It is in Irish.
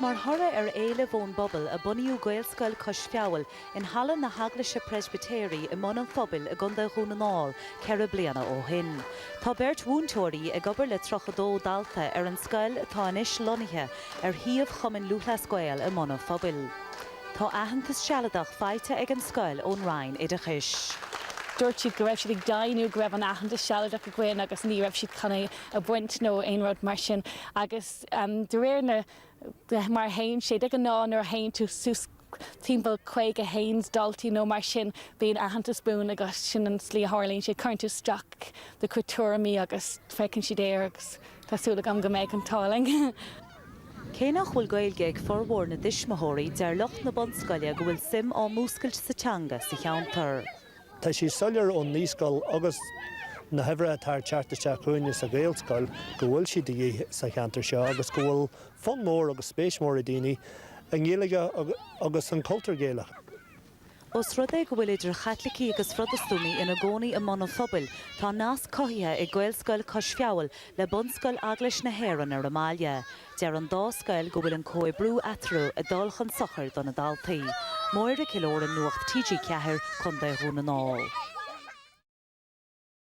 mar thoradh ar éileamh ón bpobal a bunaíodh Gaelscoil Cois Feabhail in halla na hEaglaise Preispitéirí i mBun an Phobail i gContae Dhún na nGall 4 bliana ó shin. Tá beirt mhúinteoirí ag obair le 32 dalta ar an scoil atá anois lonnaithe ar shuíomh Chumann Lúthchleas Gael i mBun an Phobail. Tá aitheantas sealadach faighte ag an scoil ón Roinn Oideachais. Dúirt siad go raibh siad ag deimhniú go raibh an aitheantas sealadach againn agus ní raibh siad chun é a bhaint nó aon rud mar sin agus de réir na mar a théann sé, de ghnáth nuair a théann tú suas timpeall 51 daltaí nó mar sin bíonn aitheantas buan agat, sin an tslí a tharlaíonn sé, cuireann tú isteach do chuid tuairimí agus féachann siad air agus tá súil agam go mbeidh an t-ádh linn. Cé nach bhfuil Gaeilge ag formhór na dtuismitheoirí, deir lucht na bunscoile go bhfuil suim á múscailt sa teanga sa cheantar. Tá sé soiléir ón naíscoil agus na huimhreacha atá ag teacht isteach chugainne sa Ghaelscoil go bhfuil sí de dhíth sa cheantar seo agus go bhfuil fonn mór agus spéis mór ag daoine i nGaeilge agus an cultúr Gaelach. Ós rud é go bhfuil idir Chaitlicigh agus Phrotastúnaigh ina gcónaí i mBun an Phobail, tá nasc cothaithe ag Gaelscoil Cois Feabhail le Bunscoil Eaglais na hÉireann ar an mbaile. Deir an dá scoil go bhfuil an comhoibriú eatarthu ag dul chun sochair do na daltaí. Máire Killoran, Nuacht TG4, Contae Dhún na nGall.